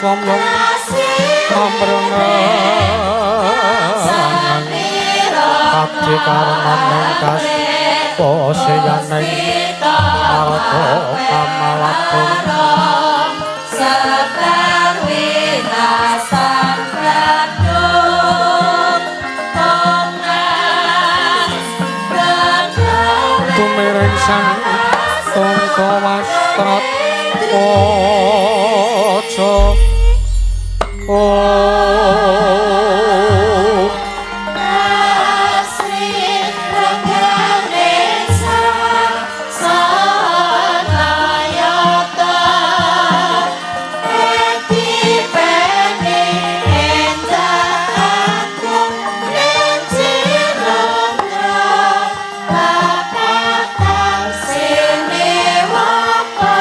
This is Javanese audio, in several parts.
samyang pamrengan abdi karenaning kas poseyaning marga kamalagung Sekar winasan pradung tongas tumiring sang tungka wastrat aja oh Asri renggane sanayata edi peni endah agung lenjirendra bapak sinewaka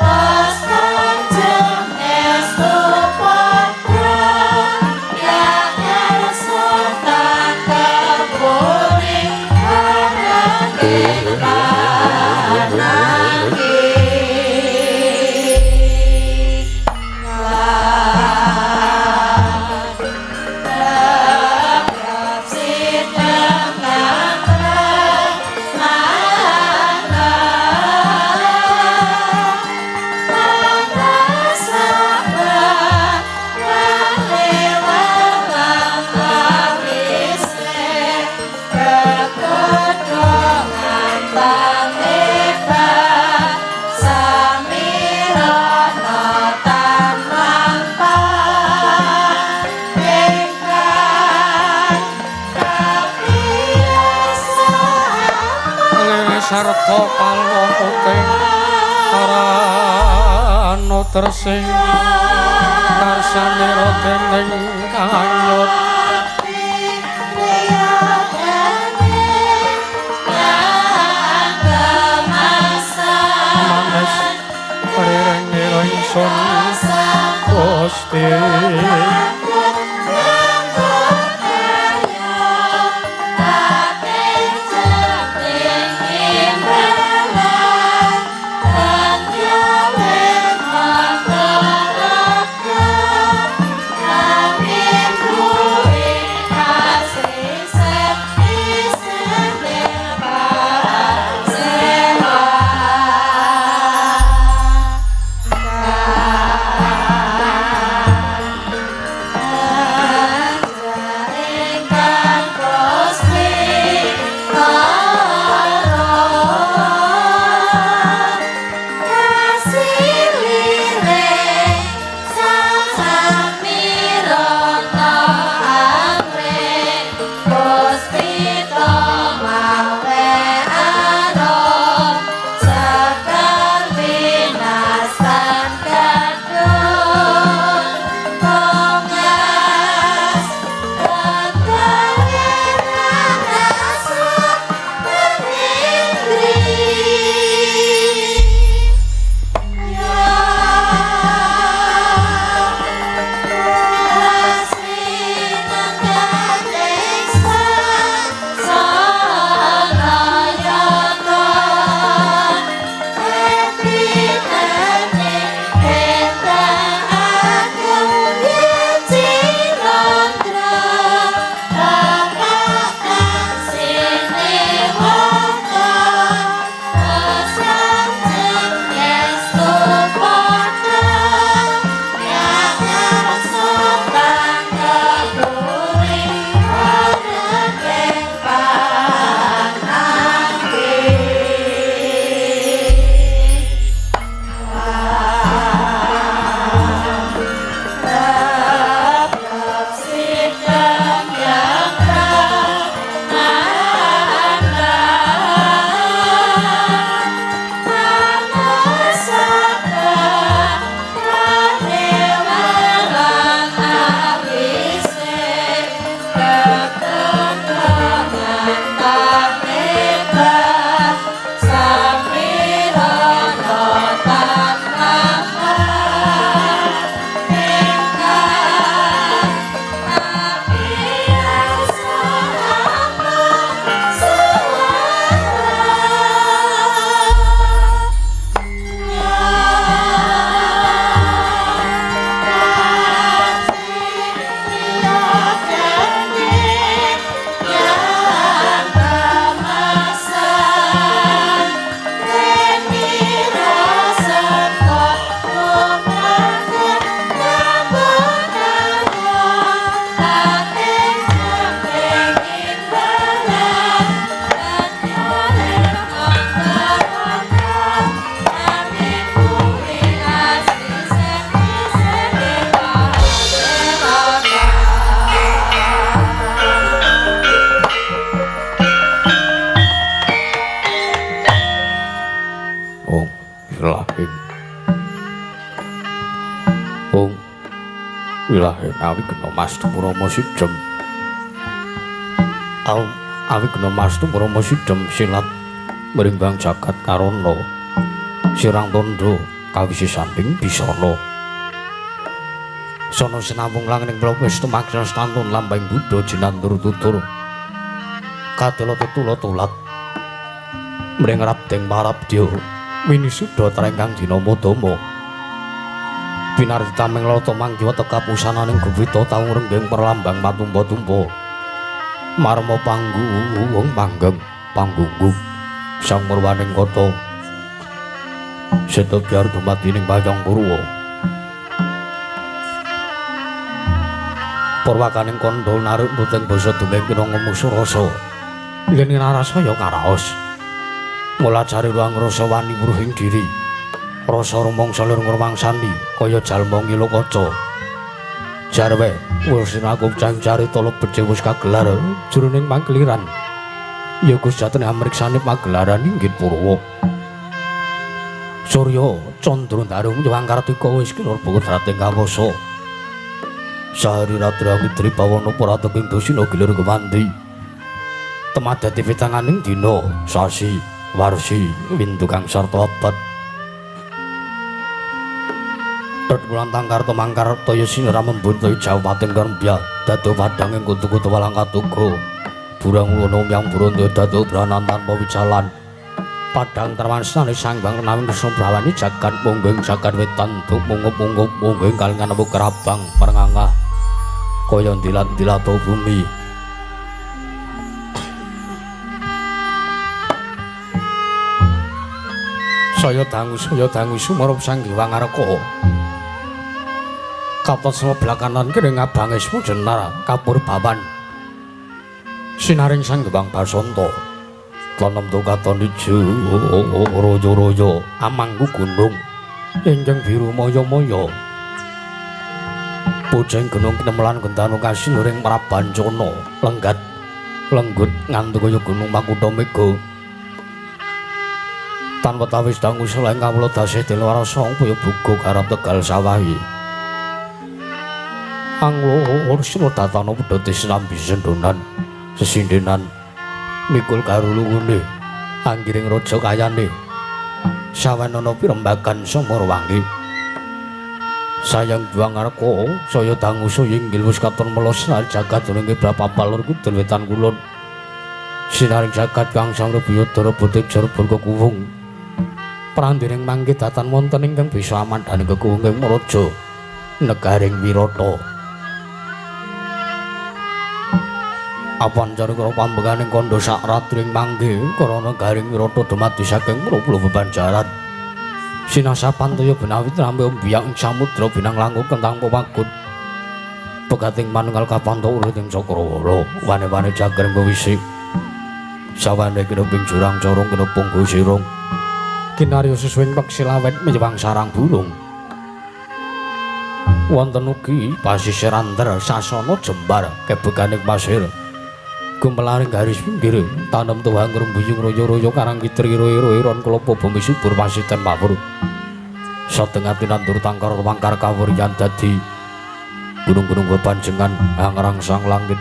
pastanjeng estu padha yayan sultan keburi aranging pananggi. Sarta palwa putih arano tresing karsanira dening kanyut manis riring ingsun Gusti. Wilahe awigna mastu Rama Sidem. Awigna mastu Rama Sidem silat mrimbang jagat karana. Sirang tandha kawisi sanding bisana. Sono sinambung langing plopis tumaksa stantun lambang buddha jinandur tutur. Kadala tetula tulat. Mring rabdeng marabdya winisuda trengkang dina madama. Pinardi tameng lata manggiwa teka pusananing guwita taung renggeng perlambang matumpa-tumpa. Marma panggung panggeng panggunggung sang murwaning kota. Seta biar dumadi ning Bayang Purwa. Purwakaning kandha naruk nuting basa dumeng kinanga musuh rasa. Yen narasaya karaos. Mulajari ruang rasa wani wuruhing diri. Rasa rumangsa lir ngrumangsani kaya jalma ngilo kaca. Jarwe wis sinaku carita lebet wis kagelar jroning pageliran. Ya Gusti jatene amriksane pagelaran inggih Purwa. Surya candra darung nyewang kartika wis kinurba kodrating kawasa. Sahari ratra ngidri bawana prateking dosina gilir kemandi. Temadati pitanganing dina sasi warsi windu kang sarta abad. Tut wulan tangkar tumangkar toya sinara membun toya jawating kerembya dado padhang ing kutu-kutu walang katuga burang wono myang burondo dado branan tanpa wijalan padhang terwansane sangbang renawing Kresna Brawani jagat mungging jagat wetan duk mungup-mungup mungging kalingan empu kerabang merengangah kaya ndilat-ndilat bumi. Saya dangu sumurub Sang Hyang Arka. Katon sebelah kanan kene ngabangesmu jenar kapur bawan. Sinaring Sang Hyang Basanta. Tanem katon ijo royo-royo amangku gunung ingkang biru maya-maya. Pujeng gunung kinemelan gentanu kasiluring Prabancana lenggat lenggut ngantu kaya gunung Makutha Mega. Tanpa tawis dangu selain kawula dasih dilwarasa kaya buga garap Tegal sawahi. Anglur sira datana pedhote sinambi sendonan sesindenan mikul karo luwune anggiring raja kayane sawanana pirembagan Samarwangi. Sayang Hyang Arka saya dangu saya inggil wis katon melos jagat ning kibra lur kidul wetan kulon. Sinaring jagat kang sang Rubiyadara bote jarbol kekuwung. Prandiring mangke datan wonten ingkang bisa amandhani kekuwunging raja negaring Wirata. Apan cara karo pambeganing kandha sak ratring mangke karana garing Wirata dumadi saking Mruplu bebanjaran. Sinasapan toya benawi rambe mbiyak ing samudra binang langkung kentang pewagut. Pegating manunggal kapanto urut ing cakrawala wane-wane jagar ngwisi. Sawane kinuping jurang corong kinupung sirung. Kinarya susuwing peksi lawet menyewang sarang burung. Wonten ugi pasisir anter sasana jembar kebeganing pasir. Gumelaring garis pinggir tanem tuwang rembuyung royo-royo karang kitri royo-royon klopo bumi subur pasiten mawur. Satengah tinandur tangkar wangkar kawuryan dadi gunung-gunung bepanjengan angrangsang langit.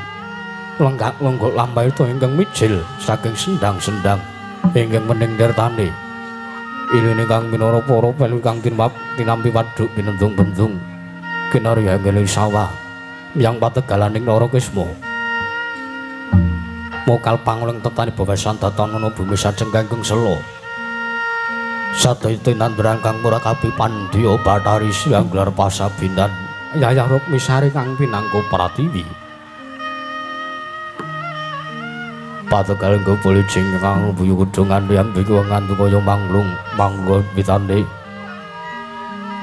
Lenggak lenggok lampahi to ingkang mijil saking sendang-sendang ingkang mening tirtane. Iline kang minara para pelu kang tinampi waduk binendung-bendung kinarya ngeling sawah yang pategalaning Narakisma. Mokal pangling tetani bawasan datanana bumi sajeng kangkung sela. Sadaya tinanduran kang murakabi pandya Bathari Siang gelar pasabinan Yayah Rukmisari kang pinangku pratiwi. Pategaling kepolijing kang buyu kudungan yang biku ngantu kaya manglung manggo pitane.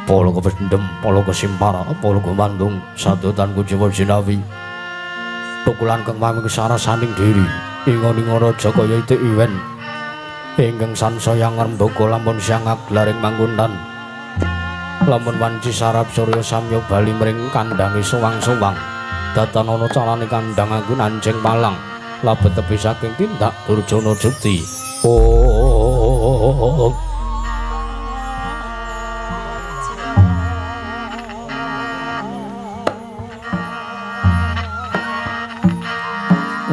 Polo kependem, polo kesimpar, polo kemandung, sadotan kuciwa jinawi. Tukulan kang mami kesarasaning diri, ingon-ingon raja kaya itik iwen. Ingkang sansaya ngrembaka lamun siang aglaring manggonan. Lamun wanci sarap surya samya bali mring kandhange sowang-sowang. Datan ana carane kandhang anggun anjing palang. Labet tepi saking tindak Durjana Jepti. Oh.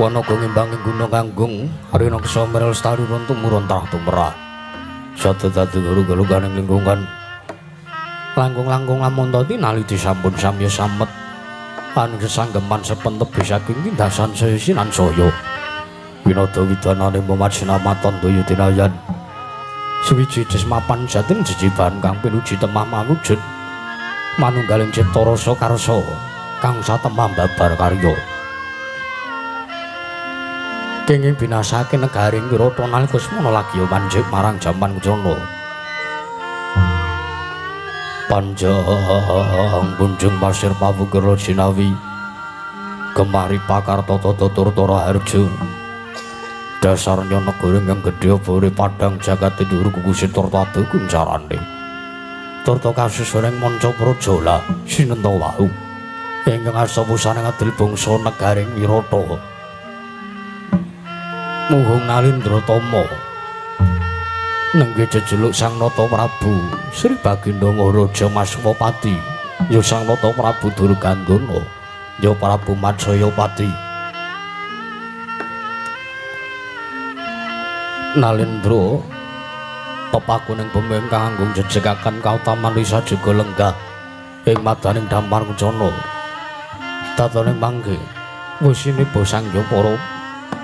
Wanaga ngimbangi gunung kanggung rinaksa merel lestari run tumurun trah tumrah. Sata dadi guru-guru ganing lingkungan. Langkung-langkung lamun tinali disampun samya samet. Anu sesanggeman sepentep saking tindasan saya sinansaya. Winada widanane memajinamaton daya dinayan. Suwiji jesmapan jating jejiban kang pinuji temah mawujud. Manunggaling cipta rasa karsa kang satemah babar karya. Kenging binasake negaring Wirata nalika semana lagi manjik marang jaman Kucana. Panjang punjung pasir pawukir jinawi gemari pakar tata tutur harja. Dasarnya negara ingkang gedhe obore padhang jagat dhuwur kukusi turta kuncarane. Turta kasusuning manca praja sinenta wau ingkang asta pusane ngadil bangsa negaring Wirata. Muhung Nalindra Tama nenggih jejuluk Sang Nata Prabu Sri Baginda Maharaja Maswapati ya Sang Nata Prabu Durgandana ya Prabu Matsayapati. Nalindra pepakuning bumi ingkang anggung jejegaken kautaman risa juga lenggah ing madaning dampar kencana. Tataning mangke wisiniba sangya para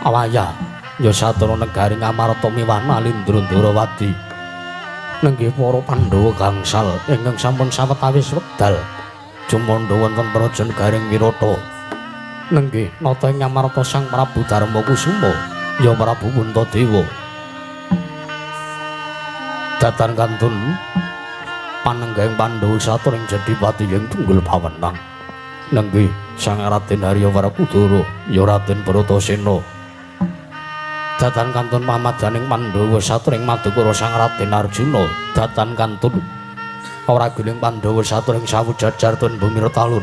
awaya ya satana negari Ngamarta miwah Nalindra Ndrawati nenggih para Pandhawa gangsal ingkang sampun sawetawis wekdal jumandha wonten praja negaring Wirata. Nenggih nata ing Ngamarta Sang Prabu Darma Kusuma ya Prabu Puntadewa. Datan kantun panenggahing Pandhawa saturing jadipati ing tunggul pawenang. Nenggih Sang Raden Arya Werkudara ya Raden Bratasena. Datan kantun pamadaning Pandhawa saturing madukara Sang Raden Arjuna. Datan kantun ora guling Pandhawa saturing sawujajar tun bumi Retalun.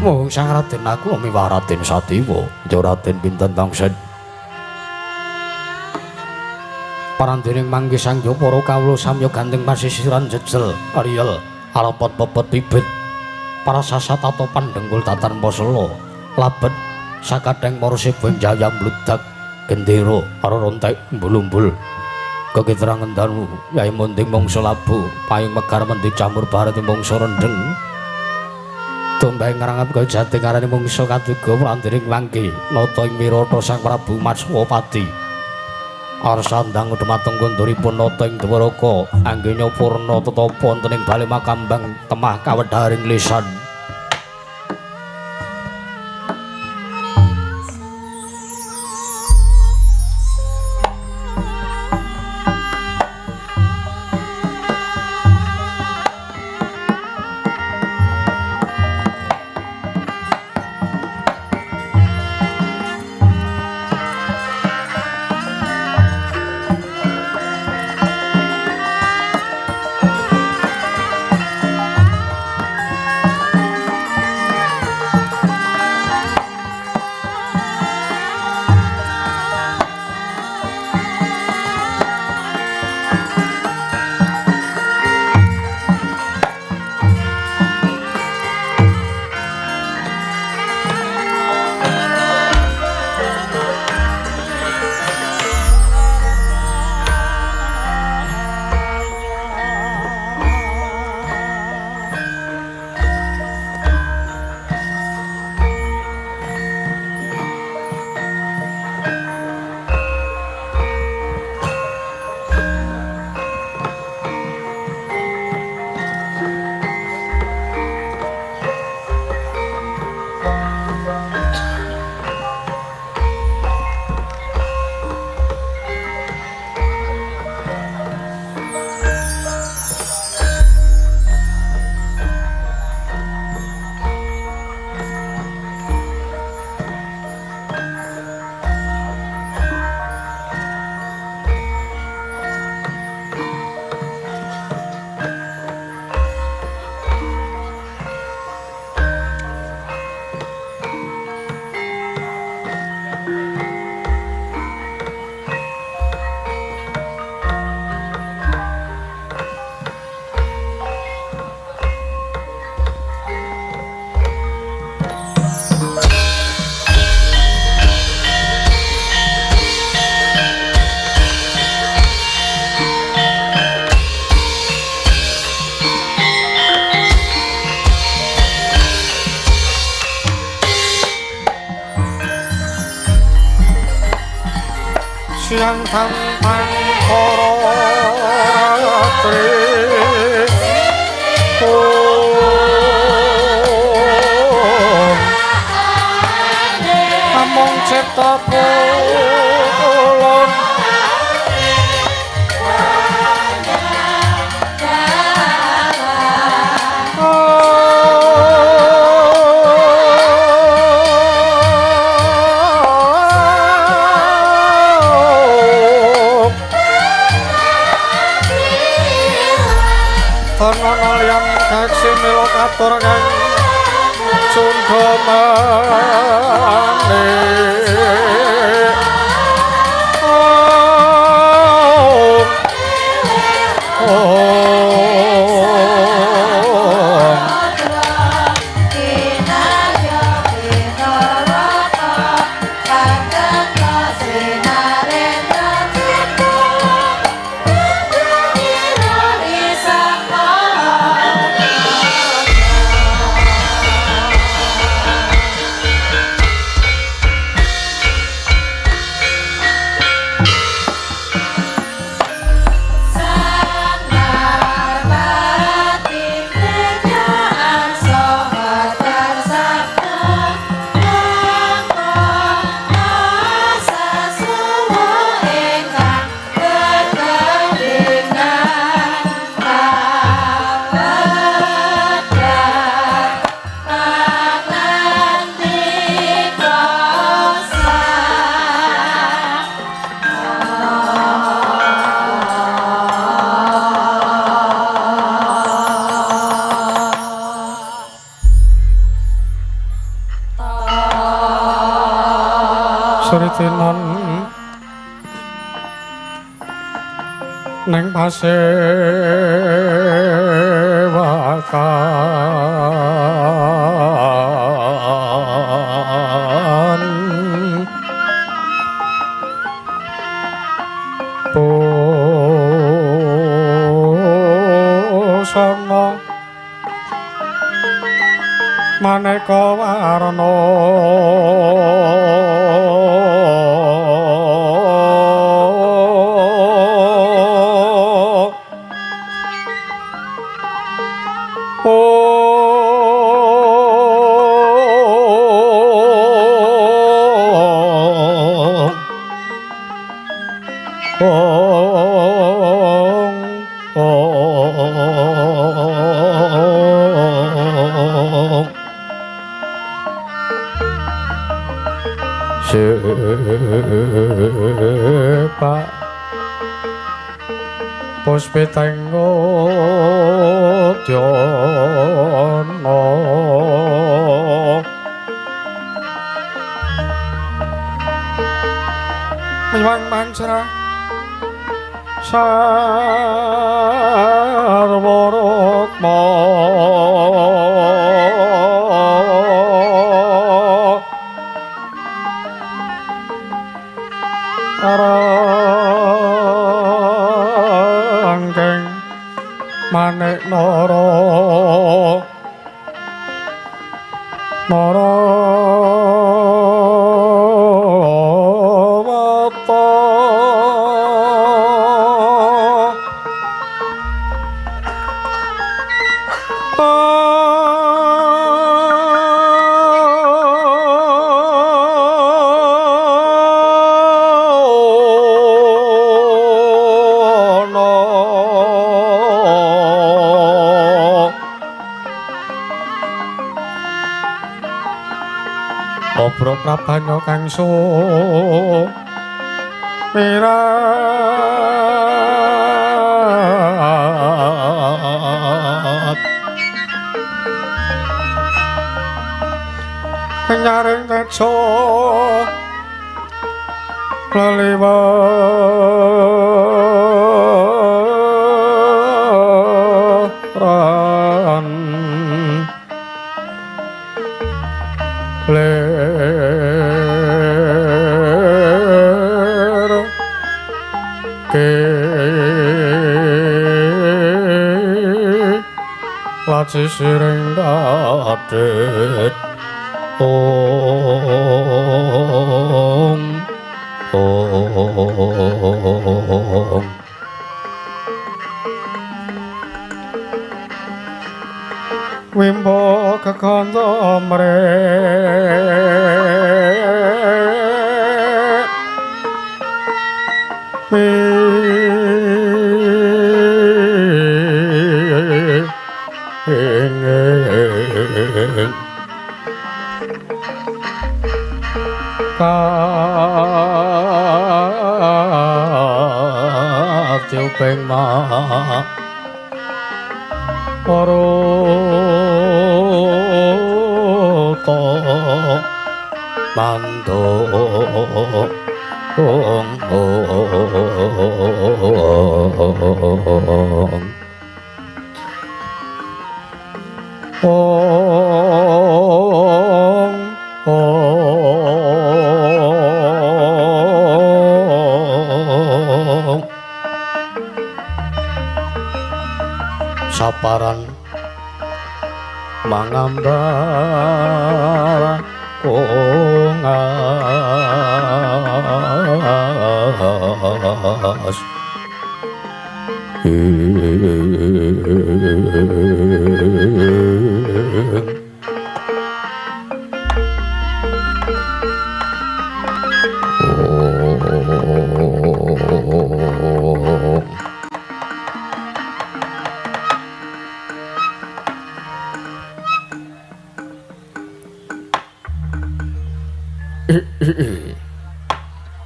Mung Sang Raden aku miwah Raden Sadewa ya Raden pinten tangsen. Parandining mangke sangya para kawula samya gandeng pasisiran jejel riyel alepot pepet bibit para sasat atau pandengkul datan pasela labet sakadheng para seba jaya mludak gendera rontek mbulumbul kekitrangan danu yai munding mangsa labu paing megar mendi camur baret mangsa rendeng tumbang ngrangap kaya jati ngarani mangsa katiga prandiring mangke nata ing Wirata Sang Prabu Matswapati arsandang dhumateng konduripun nata ing Dwaraka anggenya purna tetapa wonten ing bale makambang temah kawedharing lisan. Siang tampan para ratri among cipta pulun katur kang cundha manik. Sritinon neng pasewakan busana maneka warna. Sepak puspitenggo dhyana miwang manca sarwa rukma arangkeng manik nara nara wata Obro prabanya kang sumirat nyaring tejo leliweran lir ke laci siring dadit ong Ong. Wimbo kekanda mrek Katiuping ma parata mandung ong ong saparan mangambar kongas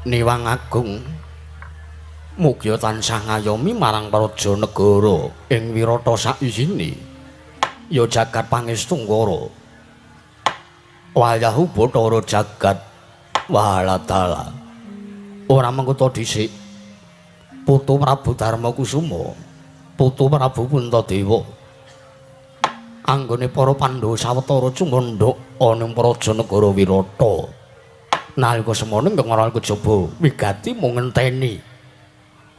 Niwang Agung mugia tansah ngayomi marang praja negara ing Wirata saisine ya jagat pangestungkara wayahu bathara jagat waladala ora mengkota dhisik putu Prabu Darmakusuma putu Prabu Puntadewa anggone para Pandhawa sawetara cumandhak ana ing praja negara Wirata. Nalika semono ingkang ora kejaba wigati mung ngenteni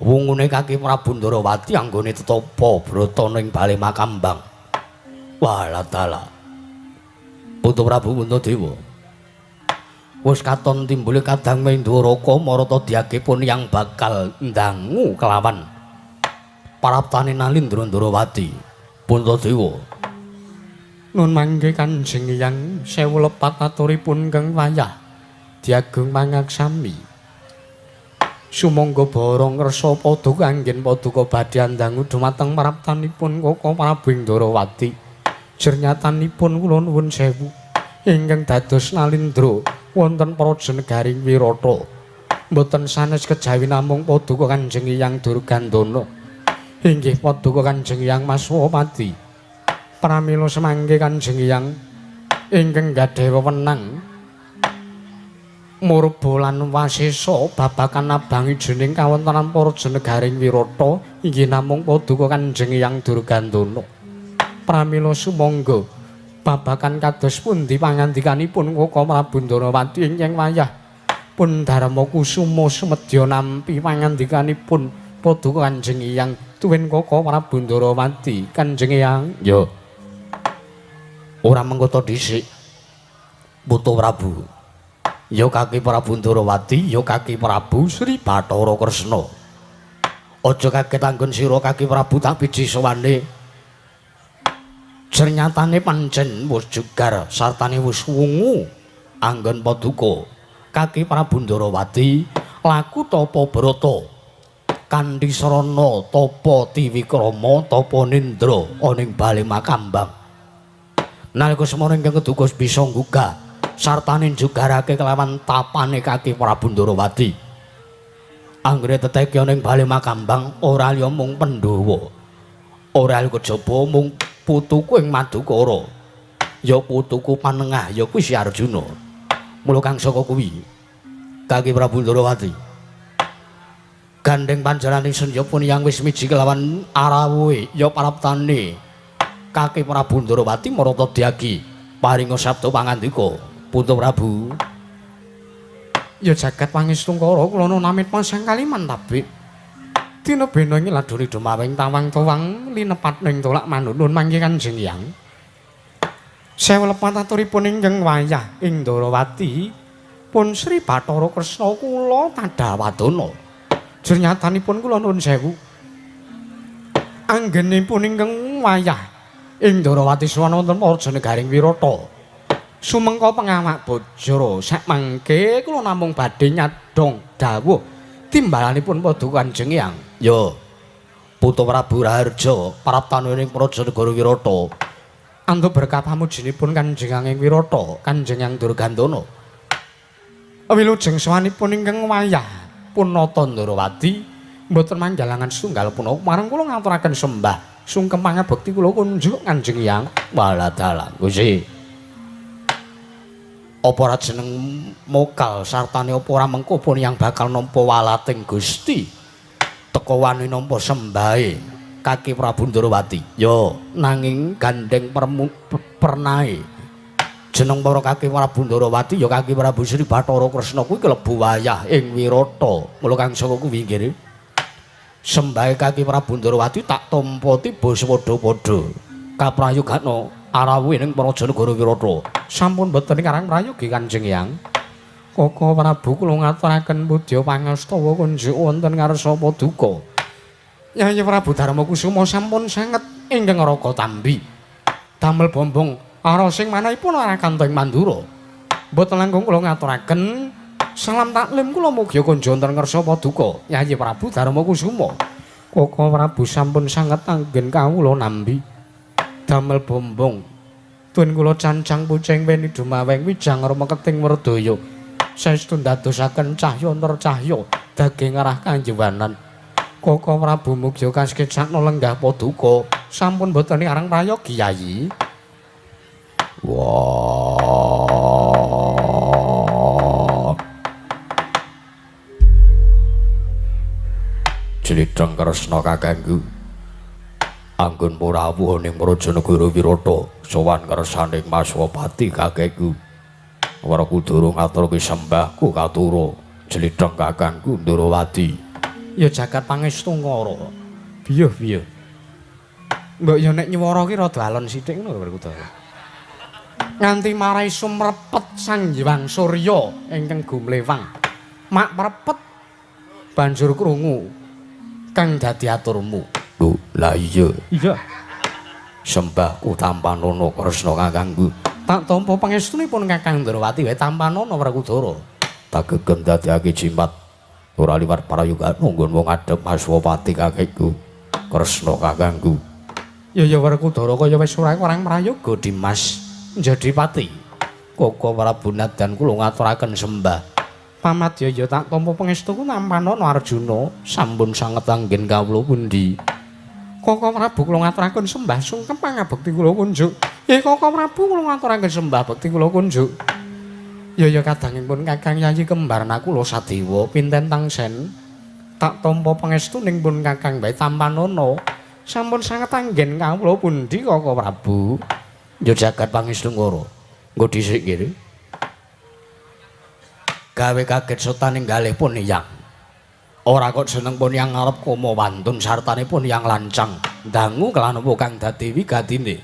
wungune kaki Prabu Ndarawati anggone tetapa brata ning bale Makambang. Waladala putu Prabu Puntadewa wis katon timbule kadang Minduraka marata diagipun yang bakal ndangu kelawan paraptane Nalindra Ndarawati. Puntadewa nun mangke Kanjeng Hyang sewu lepat aturipun keng wayah diagung mangaksami sumangga borong kersa paduka anggen paduka badhe andangu dumateng praptanipun Koko Prabu Ndarawati. Jernyatanipun kula nuwun sewu ingkang dados Nalindra wonten praja negaring Wirata mboten sanes kejawi namung paduka Kanjeng Hyang Durgandana inggih paduka Kanjeng Hyang Maswapati. Pramila semangke Kanjeng Hyang ingkang gadhahi wewenang murba lan wasesa babagan abang ijening kawontenan praja negaring Wirata inggih namung paduka Kanjeng Hyang Durgandana. Pramila sumangga babagan kados pundi pangandikanipun Koko Prabu Ndarawati ingkang wayah pun Darmakusuma sumedya nampi pangandikanipun paduka Kanjeng Hyang tuwin Koko Prabu Ndarawati. Kanjeng Hyang ya ora mengkota dhisik putu Prabu ya kaki Prabu Ndarawati ya kaki Prabu Sri Bathara Kresna. Aja kaget anggon sira kaki Prabu tak biji sowane. Jernyatane pancen wis jegar sartane wis wungu anggon paduka kaki Prabu Ndarawati laku tapa brata kanthi sarana tapa tiwikrama tapa nindra ana ing bale Makambang. Nalika semono ingkang keduga bisa nggugah sartane njugarake kelawan tapane kaki Prabu Ndarawati. Anggere teteki ana ing bale Makambang ora liya mung Pandhawa. Ora liya kejaba mung putuku ing Madukara. Ya putuku panengah ya kuwi Si Arjuna. Mula kang saka kuwi kaki Prabu Ndarawati gandeng panjenengan ingsun ya pun yang wis miji kelawan arawuhe ya praptane kaki Prabu Ndarawati marata dyagi paringa sabda pangandika. Putu Prabu ya jagat pangestungkara kula namit pasang kaliman tabik dina bena ing ladune dumawing tawang towang linepat ning tolak manunun mangke Kanjeng Hyang sewu lepat aturipun ingkang wayah ing Ndarawati Pun Sri Bathara Kresna kula tadawadana. Jernyatanipun kula nuwun sewu. Anggenipun ingkang wayah ing Ndarawati sowan wonten Praja Negaring Wirata. Sumengka pengawak bojora sakmangke kula namung badhe nyadhong dawuh timbalanipun Paduka Kanjeng Hyang. Ya. Putu Prabu Raharja praptane ing Praja Negara Wirata. Antuk berkah pamujinipun Kanjeng Hyang ing Wirata, Kanjeng Hyang Durgandana. Wilujeng sowanipun ingkang wayah punata Ndarawati mboten manggalangan setunggal punapa marang kula ngaturaken sembah sungkem pangabekti kula kunjuk Kanjeng Hyang. Waladalah Gusti. Apa ora jeneng mokal sartane apa ora mengko pun yang bakal nampa walating Gusti. Teka wani nampa sembahe Kaki Prabu Ndarawati. Ya, nanging gandeng pernae jeneng para Kaki Prabu Ndarawati ya Kaki Prabu Sri Bathara Kresna kuwi klebu wayah ing Wirata. Mula kang saka kuwi nggih. Sembahe Kaki Prabu Ndarawati tak tampa tiba swadha-padha. Kaprayogana arawuh ing Praja Negara Wirata. Sampun boten karang prayogi Kanjeng Hyang. Koko Prabu kula ngaturaken pudya pangastawa kunjuk wonten ngarsa paduka. Yayi Prabu Darma Kusuma sampun sanget ingkang raka tambi. Damel bombong ara sing manahipun ora kanto ing Mandura. Mboten langkung kula ngaturaken salam taklim kula mugi kunjuk wonten ngarsa paduka Yayi Prabu Darma Kusuma. Koko Prabu sampun sanget anggen kawula nambi. Damel bombong tun kula cancang pucing weni dumaweng wijang remeketing werdaya. Saestu ndadosaken cahya nercahya daging arah kanjewanan. Koko Prabu mugi kasekecakna lenggah paduka. Sampun boten arang prayogi Yayi. Wah. Jlidheng Kresna kakangku. Anggon rawuh ning Praja Negara Wirata sowan kersaning Maswapati kakekku. Werkudara ngaturke sembahku katura jlidheng kakangku Ndarawati. Ya jagat pangestu ngara. Biyuh biyuh. Mbok ya nek nyuwara ki rada alon sithik ngono Werkudara. Nganti marai sumrepet Sang Hyang Surya ingkang gumlewang. Mak prepet banjur krungu kang dadi aturmu. Lho, lah iya. Iya. Sembahku tampanana Kresna kakangku. Tak tampa pangestunipun Kakang Ndarawati wae tampanana Werkudara. Tak gegem dadekake jimat ora liwat prayoga nggon wong ngadhep Aswapati kakekku. Kresna kakangku. Ya ya Werkudara kaya wis ora orang prayoga Dimas njadi pati. Koko Prabu Nadan kula ngaturaken sembah. Pamadya ya tak tampa pangestuku tampanana Arjuna. Sampun sanget anggen kawula pundi. Koko Prabu kula ngaturaken sembah sungkem pangabekti kula kunjuk. Ya Koko Prabu kula ngaturaken sembah bekti kula kunjuk. Ya ya kadangipun Kakang Yayi kembar Nakula Sadewa pinten tangsen tak tampa pangestuning pun Kakang bae tampanana. Sampun sanget anggen kawula pundi Koko Prabu. Ya jagat pangestu ngara. Nggo dhisik kene. Gawe kaget setaning galih pun yang. Ora kok jeneng pun yang ngarep koma wantun sartane pun yang lancang dangu kelan apa kang dadi wigatine.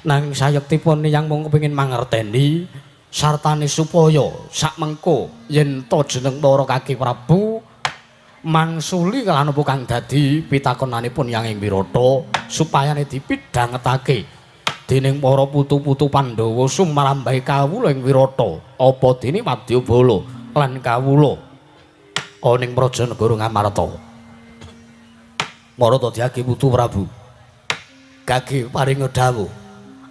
Nanging sayektipun yang mung kepengin mangerteni sartane supaya sakmengko yen to jeneng para Kaki Prabu mangsuli kelan apa kang dadi pitakonanipun yang ing Wirata supayane dipidhangetake dening para putu-putu Pandhawa sumrambahe kawula ing Wirata apa dene wadyabala lan kawula ana ing Praja Negara Ngamarta. Marata diagi putu Prabu. Gage paringa dawuh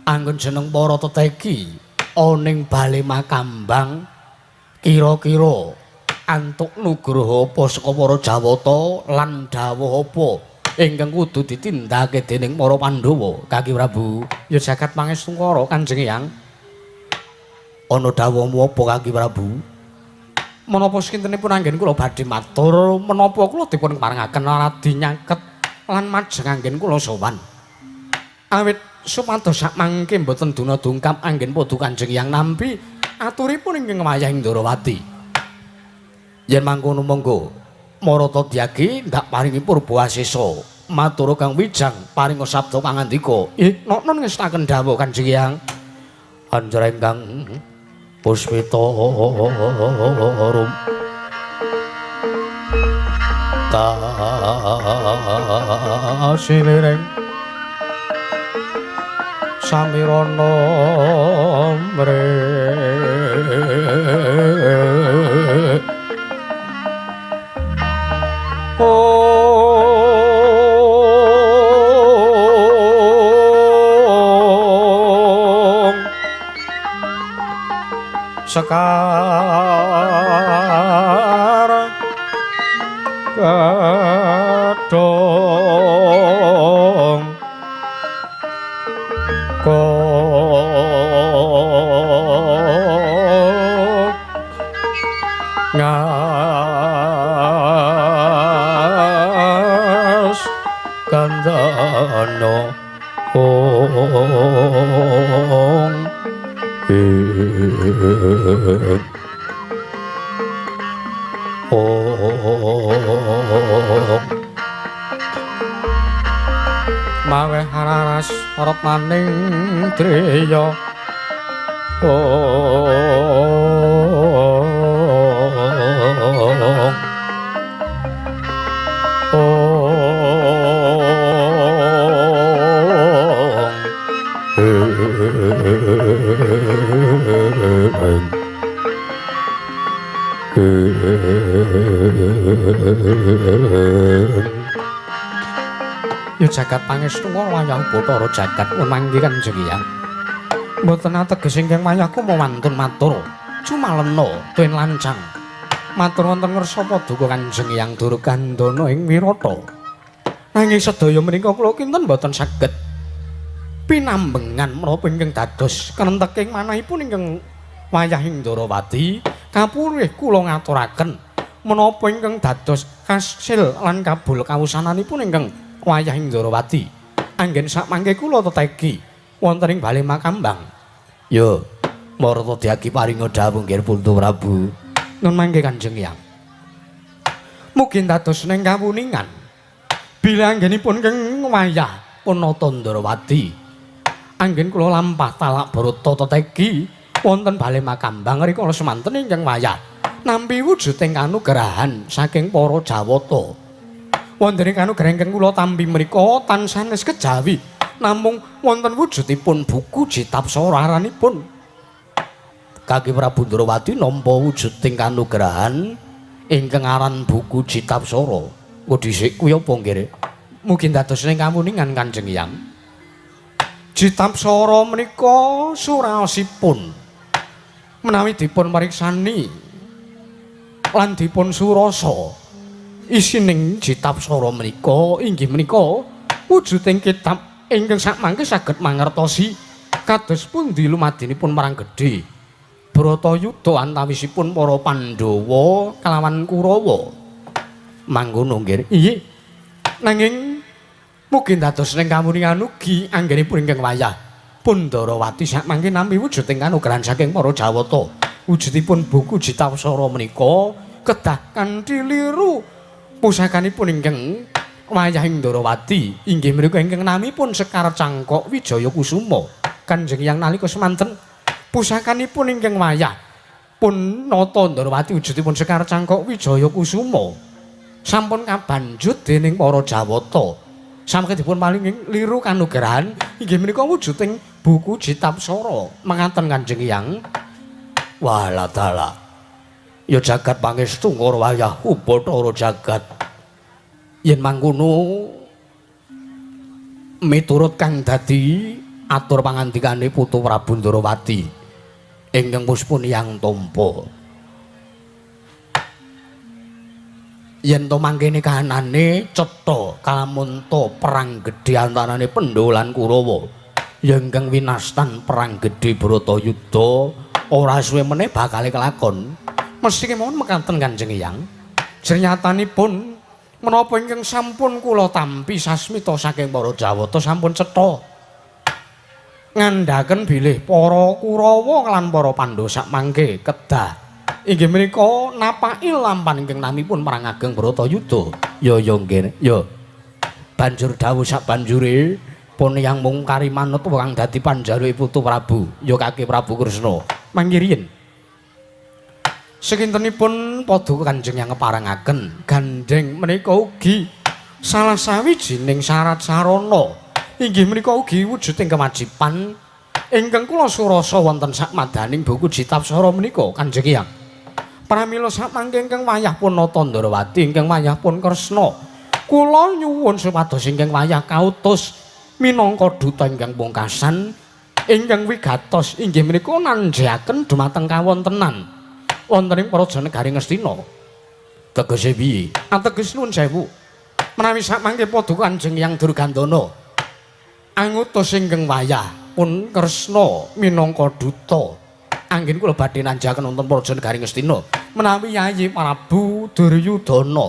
anggon jeneng para teteki ana ing bale Makambang kira-kira antuk nugraha apa saka para Jawata lan dawuh apa ingkang kudu ditindakake dening para Pandhawa Kaki Prabu. Ya jagat pangestu ngara Kanjeng Hyang. Ana dawuhmu apa Kaki Prabu? Menapa sakintenipun anggen kula badhe matur menapa kula dipun parengaken radi nyaket lan majeng anggen kula sowan. Awit supados sakmangke mboten duna dungkap anggen padha Kanjeng Hyang nampi aturipun ingkang wayah ing Ndarawati. Yen mangkono monggo Marata Dyagi ndak paringi purba asesa matur Kang Wijang paringa sabda pangandika. Noknon ngestaken dawuh Kanjeng Hyang. Anjra ingkang Puspita Arum kasiliring samirana mre ong sekar kadhong ngas kandhana ong ong maweh raras retnaning driya ong ong Ya jagat pangestu wayah Bathara jagat manggi Kanjeng Hyang. Mboten ateges ingkang wayahku mawantun matur. Cumalena den lancang. Matur wonten ngersa paduka Kanjeng Hyang Durgandana ing Wirata. Nanging sedaya menika kula kinten mboten saged pinambengan menapa ingkang dados krenteking manahipun ingkang wayah ing Ndarawati kapurih kula ngaturaken menapa ingkang dados kasil lan kabul kawusananipun ingkang wayah ing Ndarawati. Anggen sakmangke kula tetegi wonten ing Bale Makambang. Ya, marta diagi paringa dawuh nggih Putu Prabu. Nun mangke Kanjeng Hyang. Mugi dados ning kawuningan bilih anggenipun ingkang wayah Punata Ndarawati. Anggen kula lampah talak brata tetegi wonten Bale Makambang rikala semanten ingkang wayah nampi wujuding kanugrahan saking para Jawata. Wonten ing kanugrahan ingkang kula tampi mriku tansah sanes kejawi namung wonten wujudipun buku Jitapsara aranipun Kaki Prabu Ndrawati nampa wujuding kanugrahan ingkang aran buku Jitapsara. Kok dhisik kuwi apa nggih? Mugi dados ning kawuningan Kanjeng Hyang. Jitapsara menika suraosipun menawi dipun mariksani lan dipun surasa isining Jitapsara menika inggih menika wujuding kitab ingkang sakmangke saged mangertosi kados pundi lumadinipun perang gedhe Bratayuda antawisipun para Pandhawa kalawan Kurawa. Mangkono nggih. Iya. Nanging mugi dados ning kawuningan ugi anggenipun ingkang wayah Pundarawati sakmangke nampi wujuding kanugrahan saking para Jawata. Wujudipun buku Jitapsara menika kedah kanthi liru pusakanipun ingkang wayah ing Ndarawati inggih menika ingkang namipun Sekar Cangkok Wijaya Kusuma. Kanjeng Hyang nalika semanten pusakanipun ingkang wayah pun nata Ndarawati wujudipun Sekar Cangkok Wijaya Kusuma sampun kabanjut dening para Jawata. Samangke dipun paringi liru kanugrahan inggih menika wujuding buku Jitapsara. Mangaten Kanjeng Hyang. Walah dalah. Ya jagat pangestu ngara wayah Bathara jagat. Yen mangkono miturut kang dadi atur pangandikane Putu Prabu Ndrawati ingkang puspun Hyang tampa. Yen to mangkene kahanane cetha kalamunta perang gedhe antarane Pandhawa lan Kurawa. Ya ingkang winastan perang gedhe Bratayuda ora suwe meneh bakale kelakon. Mesti kemawon mekaten Kanjeng Hyang. Jernyatanipun menapa ingkang sampun kula tampi sasmita saking para Jawata sampun cetha ngandhaken bilih para Kurawa lan para Pandhawa sakmangke kedah inggih menika napaki lampan ingkang namipun perang ageng Bratayuda. Ya ya nggih. Ya. Banjur dawuh sabanjure pun yang mung kari manut kang dadi panjaluke Putu Prabu, ya Kaki Prabu Kresna. Mangke riyin. Sekintenipun Paduka Kanjeng Hyang ngeparengaken gandheng menika ugi salah sawijining syarat sarana inggih menika ugi wujuding kewajiban ingkang kula surasa wonten sakmadaning buku Jitapsara menika Kanjeng Hyang. Pramila samangke ingkang wayah pun nata Ndrawati ingkang wayah pun Kresna, kula nyuwun supados ingkang wayah kautus minangka duta ingkang pungkasan ingkang wigatos inggih menika nanjaken dumateng kawontenan wonten ing Praja Negari Ngastina. Tegese piye? Ateges nuwun sewu. Menawi samangke Paduka Kanjeng Hyang Durgandana angutus ingkang wayah pun Kresna minangka duta, anggen kula badhe nanjaken wonten Praja Negari Ngastina menawi Yayi Prabu Duryudana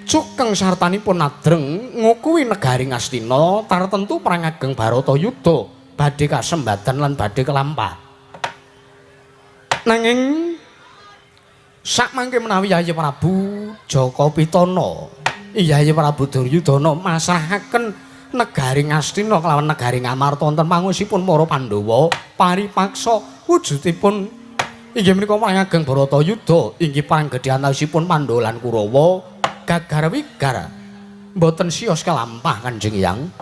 cukeng sartanipun adreng ngukuhi negari Ngastina tartentu perang ageng Baratayuda badhe kasembadan lan badhe kelampah. Nanging sakmangke menawi Yayi Prabu Jaka Pitana, Yayi Prabu Duryudana masrahaken negari Ngastina kelawan negari Ngamarta wonten pangusipun para Pandhawa paripaksa wujudipun inggih menika perang ageng Baratayuda inggih perang gedhe antawisipun Pandhawa lan Kurawa gagar wigar mboten sios kelampah Kanjeng Hyang.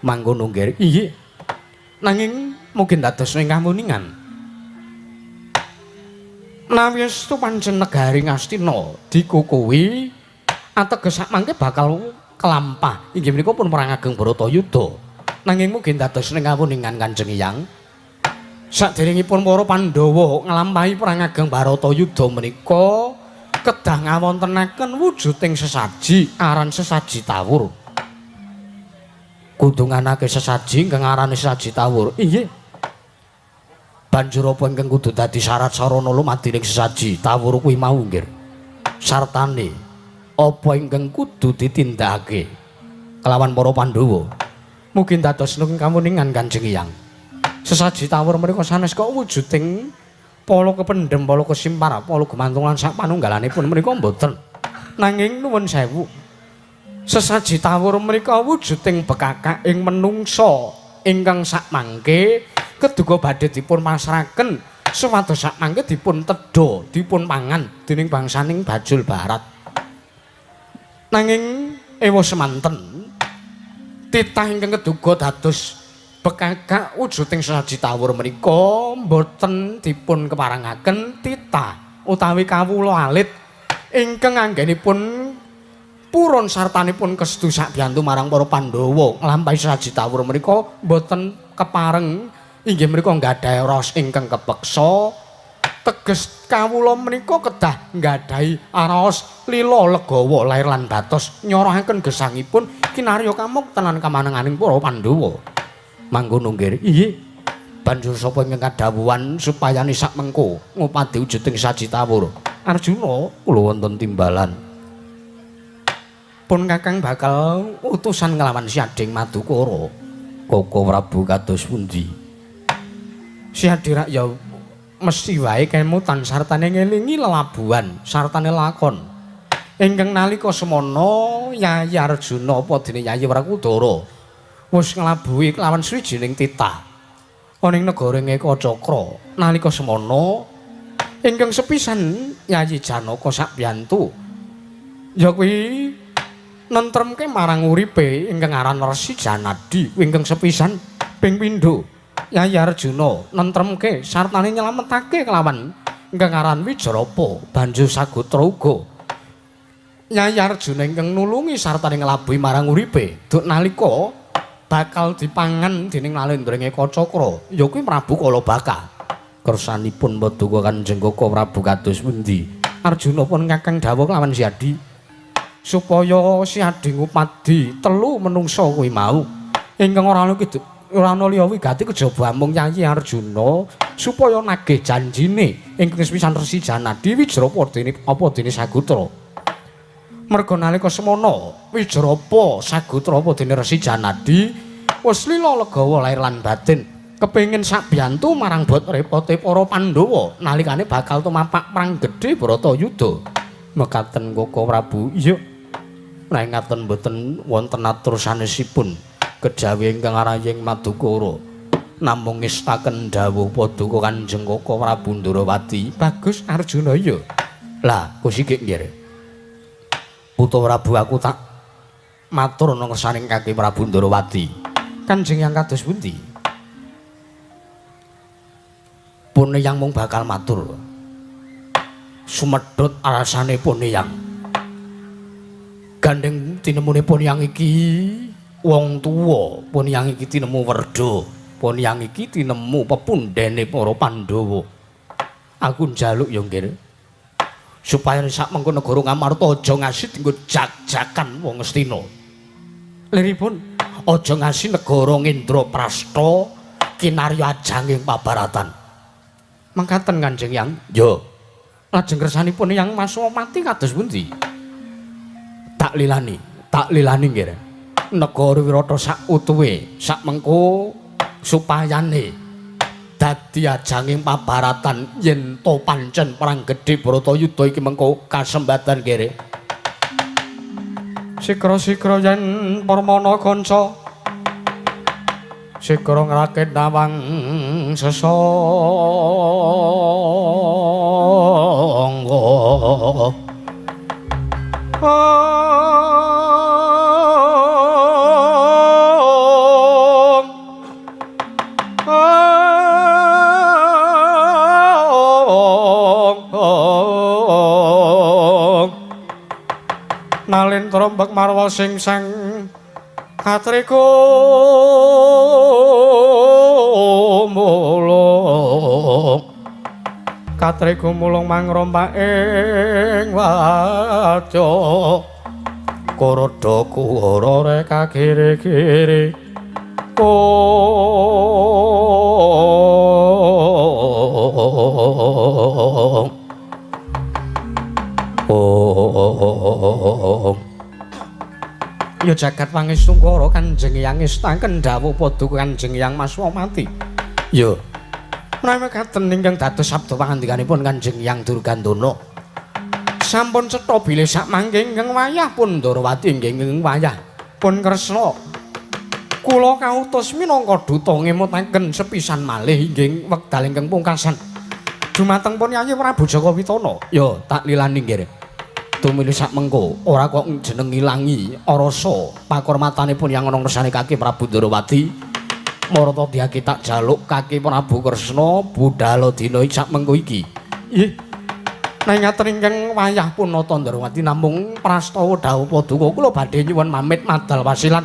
Mangkono nggih. Inggih. Nanging mungkin dados ing kamuningan menawi estu pancen negari Ngastina dikukuhi ateges sakmangke bakal kelampah inggih menika pun perang ageng Baratayuda. Nanging mungkin dados ing kamuningan Kanjeng Hyang, saderengipun para Pandhawa nglampahi perang ageng Baratayuda menika kedah ngawontenaken wujuding sesaji aran sesaji tawur. Kudu nganake sesaji ingkang arane sesaji tawur. Inggih. Banjur apa ingkang kudu dadi syarat sarana lumadining sesaji tawur kuwi mau nggih? Sartane apa ingkang kudu ditindakake kelawan para Pandhawa? Mugi dados ing kamuningan Kanjeng Hyang. Sesaji tawur menika sanes kok wujuding pala kependhem, pala kesimpar, pala gumantung lan sak panunggalanipun menika mboten. Nanging nuwun sewu. Sesaji tawur menika wujuding bekakak ing menungsa ingkang sakmangke keduga badhe dipun pasrahaken supados sakmangke dipun tedha, dipun pangan dening bangsaning Bajul Barat. Nanging ewa semanten titah ingkang keduga dados bekakak wujuding sesaji tawur menika mboten dipun keparengaken titah utawi kawula alit ingkang anggenipun purun sartanipun kestu sakbiyantu marang para Pandhawa nglampahi sesaji tawur menika mboten kepareng inggih menika nggadahi raos ingkang kepeksa. Teges kawula menika kedah nggadahi raos lila legawa lair lan batos nyorohaken gesangipun kinarya kamukten lan kamanenganing para Pandhawa. Mangkono nggih. Inggih. Banjur sapa ingkang kadhawuhan supayane sak mengko ngupadi wujuding saji tawur? Arjuna, kula wonten timbalan. Pun Kakang bakal utusan nglawan Si Ading Madukara. Koko Prabu kados pundi? Si Adi rak ya mesti wae kemutan sartane ngelingi lelabuhan sartane lakon ingkang nalika semana Yayi Arjuna apa dene Yayi Wrakudara wis nglabuhi kelawan swijining titah ana ing negara Ekacakra. Nalika semana ingkang sepisan Yayi Janaka sakbiyantu ya kuwi nentremke marang uripe ingkang aran Resi Janadi ingkang sepisan ping pindho Yayi Arjuna nentremke sartane nyelametake kelawan ingkang aran Wijarapa banjur sagotra uga Yayi Arjuna ingkang nulungi sartane nglabuhi marang uripe duk nalika bakal dipangan dening Nalendra Ekacakra ya kuwi Prabu Kalabaka. Kersanipun Paduka Kanjeng Koko Prabu kados pundi? Arjuna pun kakang dawuh kelawan Si Adi supaya Si Adi ngupadi telu menungsa kuwi mau ingkang ora ana ora ana liya wigati kejaba amung Yayi Arjuna supaya nagih janjine ingkang sepisan Resi Janadi Wijrapa dene apa dene Sagutra. Merga nalika semana Wijrapa Sagutra apa dene Resi Janadi wis lila legawa lair lan batin kepengin sakbiyantu marang bot repote para Pandhawa nalikane bakal tumapak perang gedhe Bharatayuda. Mekaten Koko Prabu. Iya. Nek ngaten mboten wonten atur sanesipun kejawi ingkang araying Madukara. Namung ngestaken dawuh paduka Kanjeng Kaka Prabu Ndrawati. Bagus Arjuna ya. Lah, Kusiki nggih. Putra Prabu aku tak matur ana ngersaning Kaki Prabu Ndrawati. Kanjeng yang kados pundi? Pun yang mung bakal matur. Sumedhut alasane pun yang. Gandeng tinemune pun yang iki wong tuwa, pun yang iki tinemu werda, pun yang iki tinemu pepundhene para Pandhawa. Aku njaluk ya nggih. Supaya sak mengko negara Ngamarta aja ngasi dienggo jak-jakan wong Ngastina. Liripun aja ngasi negara Ngendraprasta kinarya ajanging pabaratan. Mangkaten Kanjeng Yang. Ya. Lajeng kersanipun Yang Maswamati kados pundi? Tak lilani nggih. Negara Wirata sak utuhe, sak mengko supayane dadi ajanging pabaratan yen to pancen perang gedhe Bharatayuda iki mengko kasembatan nggih. Sikra-sikra yen permana kanca sikra ngrakit nawang sesangga. Nalin trombak marwa sing sang katriku mulung katriku mulung mangrompak ing waca Kuroda kuwara reka kiri-kiri. Oh. Ya jagat pangestungkara Kanjeng Hyang ngestaken dawuh paduka Kanjeng Hyang Maswamati. Ya. Menawi mekaten ingkang dados sabda pangandikanipun Kanjeng Hyang Durgandana. Sampun cetha bilih sak mangke ingkang wayah pun Ndrawati inggih ingkang wayah pun Kresna. Kula kautus minangka duta ngemutaken sepisan malih inggih wekdal ingkang pungkasan. Dumateng pun Yayi Prabu Jaka Witana. Ya, tak lilani nggih. Tumili sak mengko ora kok jeneng ngilangi rasa pakurmatanipun yang ana ngersane Kaki Prabu Ndrawati. Marata diaki tak jaluk Kaki Prabu Kresna budhal dina sak mengko iki. Nggih. Nek ngaten ingkang wayah punata Ndrawati namung prastawa dawuh paduka kula badhe nyuwun pamit madal wasilan.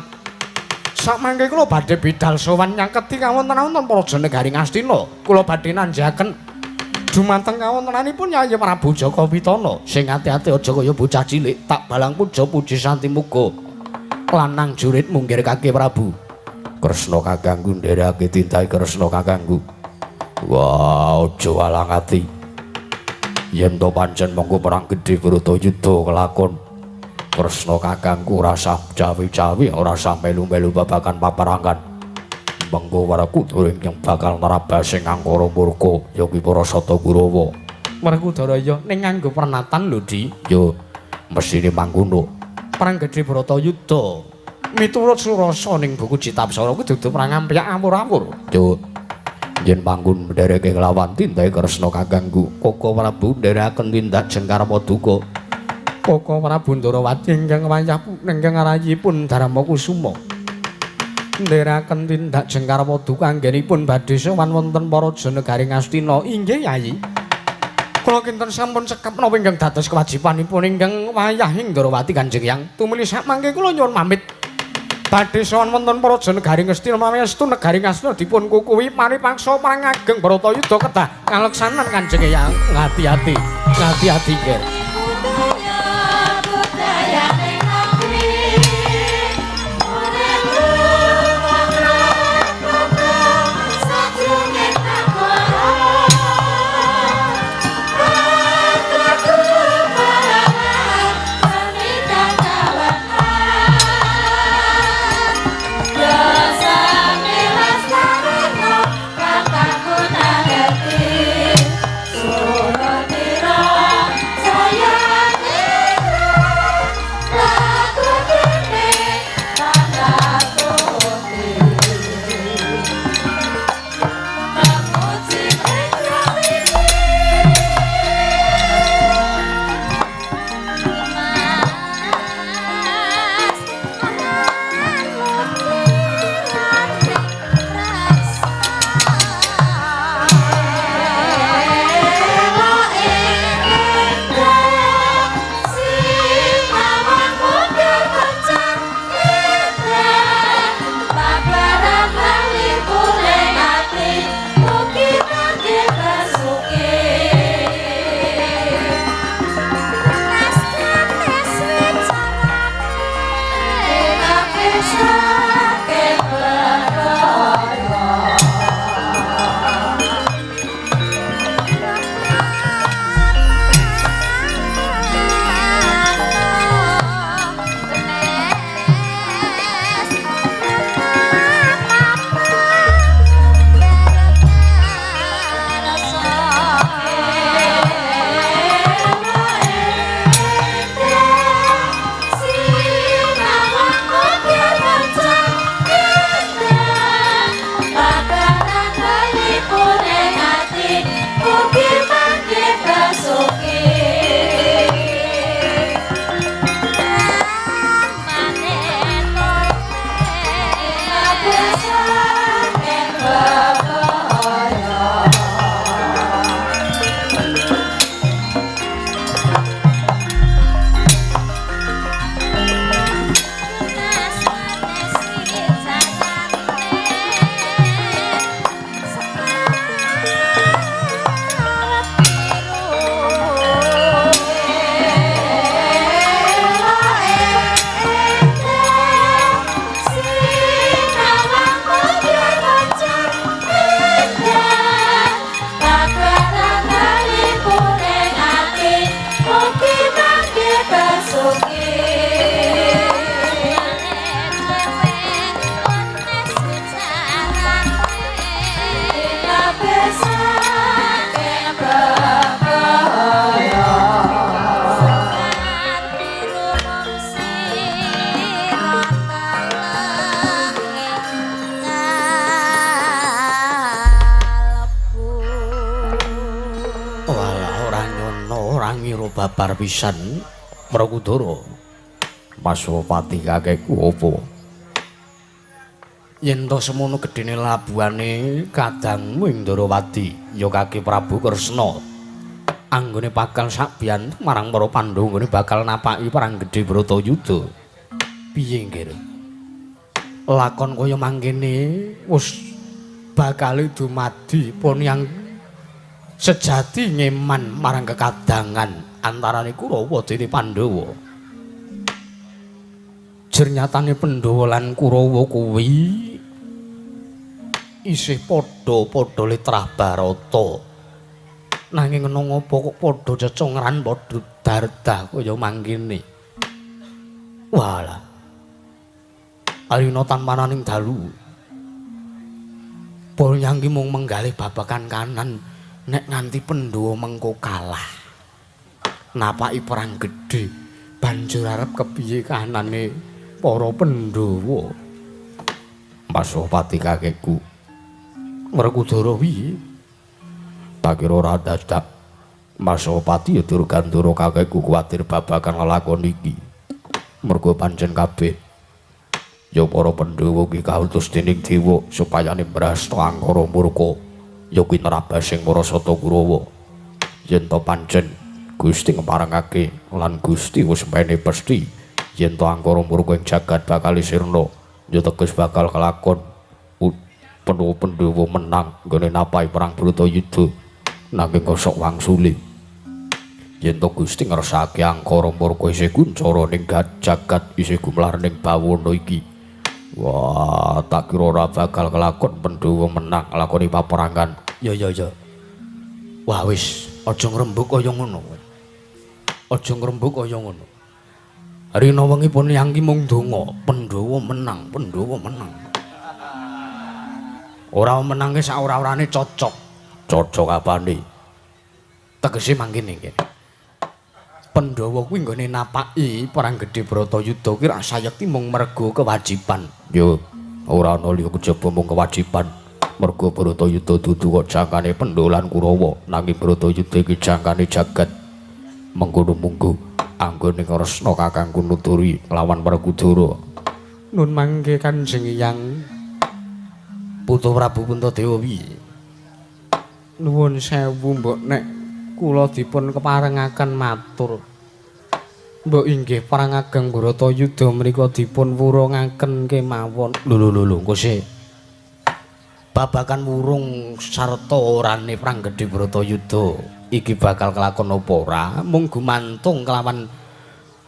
Sak mangke kula badhe bidal sowan nyaketi kawontenan praja negari Ngastina. Kula badhe nanjaken dumateng kawontenanipun Yayi Prabu Jaka Witana. Sing ati-ati aja kaya bocah cilik, tak balang puja puji santi muga lanang jurit munggir Kaki Prabu. Kresna kakangku ndereke tintai Kresna kakangku. Wah, aja alang ati. Yen to pancen mengko perang gedhe Bharatayuda kelakon. Kresna kakangku ora sah cawi-cawi, ora sah melu-melu babagan paperangan. Mengko Werkudara ingkang bakal nerabas ing angkara murka ya kuwi para Sata Kurawa. Werkudara ya ning nganggo pernatan lho, Di. Ya mesthine mangkono. Perang gedhe Bharatayuda miturut surasa ning buku Citapsara kuwi dudu perang ampyak awur-awur. Ya yen mangkon ndereke nglawan tindake Kresna kakangku, Kaka Prabu nderekaken tindak jengkar paduka. Kaka Prabu Ndrawati ingkang wayah ingkang rayipun Darma Kusuma. Nderekaken tindak jengkar paduka anggenipun badhe sowan wonten paraja negari Ngastina. Inggih Yayi. Kula kinten sampun cekap napa ingkang dados kewajibanipun ingkang wayah ing Ndrawati Kanjeng Hyang. Tumuli sak mangke kula nyuwun pamit. Badhe sowan wonten paraja negari Ngastina menawi estu negari Ngastina dipun kukuhi paripaksa perang ageng Bharatayuda kedah kaleksanan Kanjeng Hyang. Ngati-ati, ngati-ati nggih. Saya babar pisan Werkudara. Maswapati kakekku apa? Yen to semono gedene labuhane kadangmu ing Ndarawati ya Kaki Prabu Kresna. Anggone bakal sakbiyan marang para Pandhawa nggone bakal napaki perang gedhe Bratayuda. Piye nggir? Lakon kaya mangkene wis bakal dumadi pun yang sejati ngeman marang kekadangan antarane Kurawa dene Pandhawa. Jernyatane Pandhawa lan Kurawa kuwi isih padha-padha litrah Barata. Nanging ana ngapa kok padha cecongran padha dardah kaya mangkene. Walah. Arina tanpananing dalu. Ponyang ki mung menggalih babagan kanan nek nganti Pandhawa mengko kalah. Napaki perang gedhe banjur arep kepiye kahanane para Pandhawa. Maswapati kakekku. Werkudara piye? Tak kira ora dadak. Maswapati ya Durgandara kakekku kuwatir babagan lelakon iki. Mergo pancen kabeh ya para Pandhawa ki kautus dening dewa supaya nembrasta angkara murka ya kuwi nerabasing para Sata Kurawa. Yen to pancen Gusti ngeparengake lan Gusti wis mene pesthi yen to angkara murka ing jagat bakal sirna ya teges bakal kelakon Pandhawa menang nggone napahi perang Bratayuda nanging kosok wangsule. Yen to Gusti ngersake angkara murka isih kuncara ning jagat isih gumelar ning bawana iki. Wah, tak kira ora bakal kelakon Pandhawa menang nglakoni paperangan. Ya ya ya. Wah wis, aja ngrembug kaya ngono. Aja ngrembug kaya ngono. Rina wengi pun yang ki mung donga, Pandhawa menang, Pandhawa menang. Ora menangke sak ora-orane cocok. Cocok apane? Tegese mangkene iki. Pandhawa kuwi nggone napaki perang gedhe Bratayuda ki rak sayekti mung mergo kewajiban. Yo, ora ana liya kejaba mung kewajiban. Mergo Bratayuda dudu kok jangkane Pandhawa lan Kurawa, nanging Bratayuda iki jangkane jagat. Mengkono munggo anggone Kresna kakangku nuturi lawan Werkudara. Nun mangke Kanjeng Hyang Putu Prabu Puntadewa piye? Nuwun sewu mbok nek kula dipun keparengaken matur. Mbok inggih perang ageng Bratayuda menika dipun wurungaken kemawon. Lho lho lho engko sik. Babagan wurung sarta orane perang gedhe Bratayuda iki bakal kelakon apa ora mung gumantung kelawan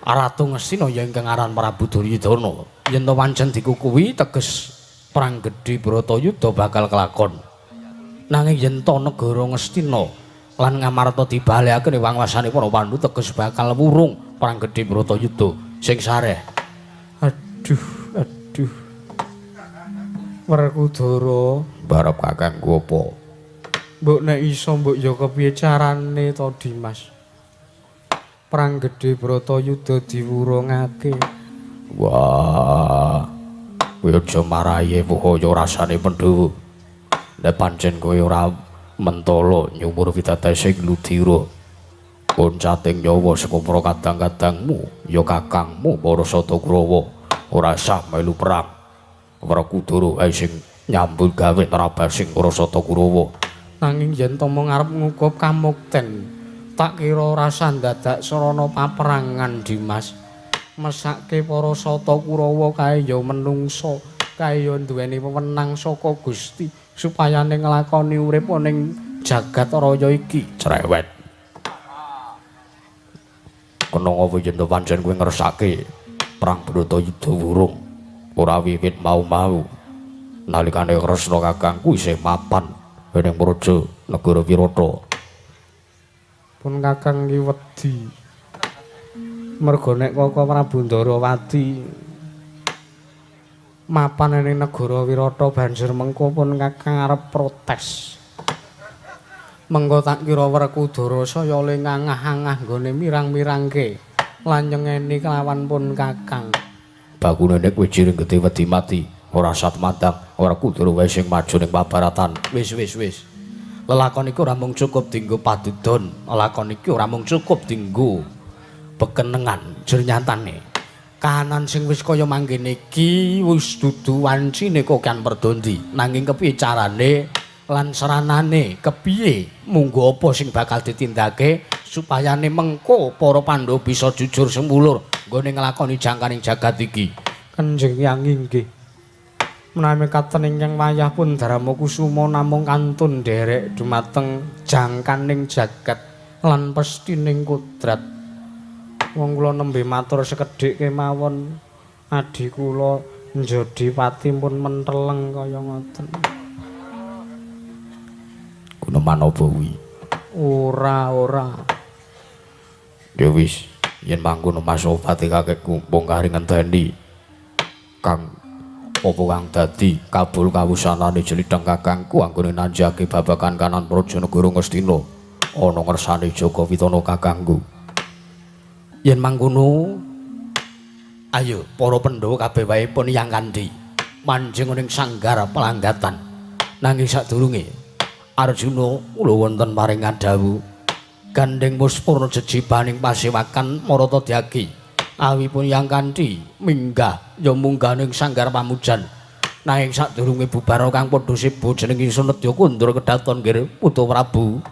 Ratu Ngastina ya ingkang aran Prabu Duryudana. Yen to pancen dikukuhi teges perang gedhe Bratayuda bakal kelakon. Nanging yen to negara Ngastina lan Ngamarta dibalekake ning wangwasane para Pandhu teges bakal wurung perang gedhe Bratayuda sing sareh. Aduh, aduh. Werkudara, barep kakangku apa? Mbok nek iso mbok ya kepiye carane to Dimas? Perang gedhe Bratayuda diwurungake. Wah. Kowe aja marahi pohaya rasane Pandhawa. Nek pancen kowe ora mentala nyumur pitatesing ludira. Oncating nyawa saka para kadang-kadangmu, ya kakangmu para Sata Kurawa ora sah melu perang. Werkudara ae sing nyambut gawe nerabasing para Sata Kurawa. Nanging yen to mung arep ngukup kamukten, tak kira ora sandadak sarana paperangan Dimas. Mesake para Sata Kurawa kae ya menungsa, kae ya duweni wewenang saka Gusti supayane nglakoni urip ning jagat raya iki. Cerewet. Kena apa yen to pancen kowe ngersake perang Bratayuda wurung ora wiwit mau-mau. Nalikane Kresna kakangku isih mapan ning praja negara Wirata. Pun kakang ki wedi. Mergo nek Kaka Prabu Ndarawati mapan ning negara Wirata banjur mengko pun kakang arep protes. Mengko tak kira Werkudara saya le ngangah-angah nggone mirang-mirangke lan nyengeni kelawan pun kakang. Bakune nek kowe jiring gedhe wedi mati, ora sat madang, Werkudara wae sing maju ning pabaratan. Wis wis wis. Lelakon iki ora mung cukup dienggo padudon, lelakon iki ora mung cukup dienggo bekenengan jernyatane. Kahanan sing wis kaya mangkene iki wis dudu wancine kokan perdondi. Nanging kepiye carane lan seranane, kepiye munggo apa sing bakal ditindake supayane mengko para Pandhawa bisa jujur semulur nggone nglakoni jangkaning jagat iki. Kanjeng Hyang inggih. Menawi mekaten ingkang wayah pun Darma Kusuma namung kantun nderek dumateng jangkaning jagat lan pestining kodrat. Wong kula nembe matur sekedhik kemawon adhi kula Njodipati pun menteleng kaya ngoten. Guneman apa kuwi? Ora, ora. Ya wis, yen mangkono Masopati kakekku mung kari ngenteni Kang apa kang dadi kabul kawusanane jeliteng kakangku anggone nanjake babagan kanan praja negara Ngastina ana ngersane Jaka Witana kakangku. Yen mangkono ayo para Pandhawa kabeh wae pun yang kandhi manjing ning sanggar pelanggatan. Nanging sadurunge Arjuna kula wonten paringan dawuh gandeng muspurna jejibaning pasewakan Marata Dyaki. Awipun yang kanthi minggah ya munggah ning sanggar pamujan. Nanging sadurunge bubar kang padha seba jeneng ingsun nedya kundur kedaton nggih Putu Prabu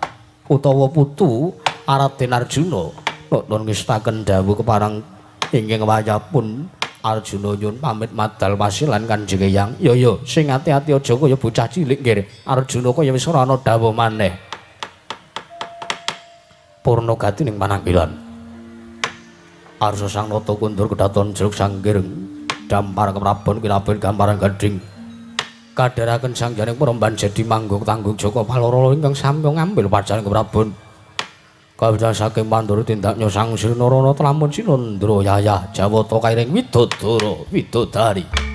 utawa putu Raden Arjuna. Nuwun ngestaken dawuh keparang ingkang wayahpun Arjuna nyuwun pamit madal wasilan Kanjeng Eyang. Ya ya sing ati-ati aja kaya bocah cilik nggih. Arjuna kaya wis ora ana dawuh maneh. Purna gati ning pananggilan. Arsa sang nata kundur kedaton jeruk sanggir dampar keprabon kilabon gamparan gading kadharaken sangjaning peremban jadi manggung tanggung Jaka Paloro ingkang samya ngambil pacaran keprabon kawita saking Pandara tindaknya sang Sri Narana tlamun Sinandra yayah Jawata kairing widodara widodari.